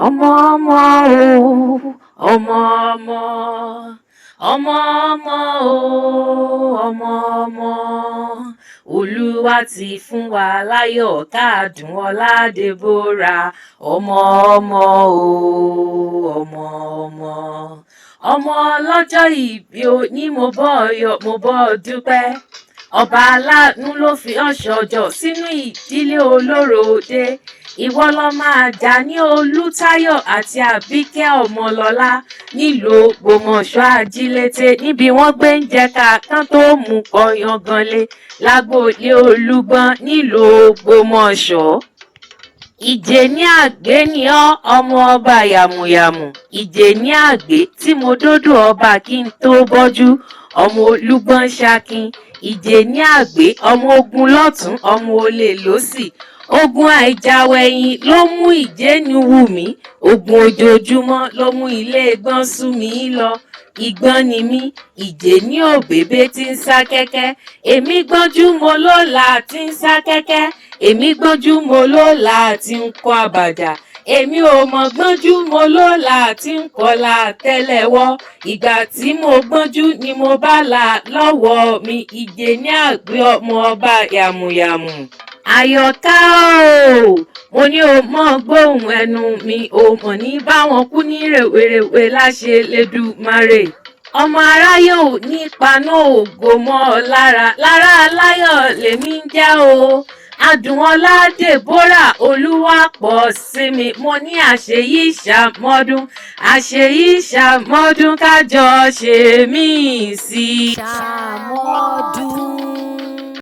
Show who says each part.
Speaker 1: Ọmọ ọmọ o, ọmọ ọmọ, ọmọ ọmọ o, ọmọ ọmọ. Olúwa ti fún wa láyọ̀ káàdùn ọlá Deborah. Ọmọ ọmọ o, ọmọ ọmọ. Ọmọ ọlọ́jọ́ ìbí òní, mo bọ́ ọ yọ̀, mo bọ́ ọ dúpẹ́. Ọba aláàánú ló fi ọ́ ṣọjọ́ sínú ìdílé olóròdé. Ìwọ lọ máa jà ní Olùtayọ̀ àti Àbíkẹ́ Ọmọlọ́lá nílùú Ògbómọ̀ṣọ́ Ajílété, níbi wọ́n gbé ń jẹka kán tó mú kọyanganlé lágboolé Olúgbọ́n nílùú Ògbómọ̀ṣọ́. Ìjè ní àgbé ni ọ́, ọmọ ọba yàmùyàmù. Ìjè ní àgbé tí mo dódò ọba kí n tó bọ́jú, ọmọ Olúgbọ́n ṣakin. Ìjè ní àgbé, ọmọ ogun lọ́tún, ọmọ olè lósì. Ogun àìjàwẹ̀yìn ló mú ìjẹ́ni wù mí, ogun ojoojúmọ́ ló mú ilé gbọ́n sú mi lọ. Ìgbọ́n ni mí, ìjè ní òbèbè tí ń sá kẹ́kẹ́. Èmi gbọ́njú mo ló là tí ń sá kẹ́kẹ́. Èmi gbọ́njú mo ló là tí ń kọ́ àbàjá. Èmi ò mọ̀ gbọ́njú mo ló là tí ń kọlà tẹ́lẹ̀wọ́. Ìgbà tí mo gbọ́njú ni mo bá là lọ́wọ́ mi. Ìjè ní àgbẹ̀, ọmọ ọba yàmùyàmù. Àyọ̀ká o, mo ní o mọ̀ gbóhùn ẹnu mi, o mọ̀ ní báwọn kú ní rèwerèwe láṣẹ lẹ́dùmarè. Ọmọ aráyé ò ní paná ògo mọ́ ọ lára. Lára aláyọ̀ lèmi ń jẹ́ o. Adùnọlá Deborah Olúwapọ̀ sí mi, mo ní àṣeyí ṣàmọ́dún, àṣeyí ṣàmọ́dún, kájọ ṣe mí sí i.
Speaker 2: Ṣàmọ́dún.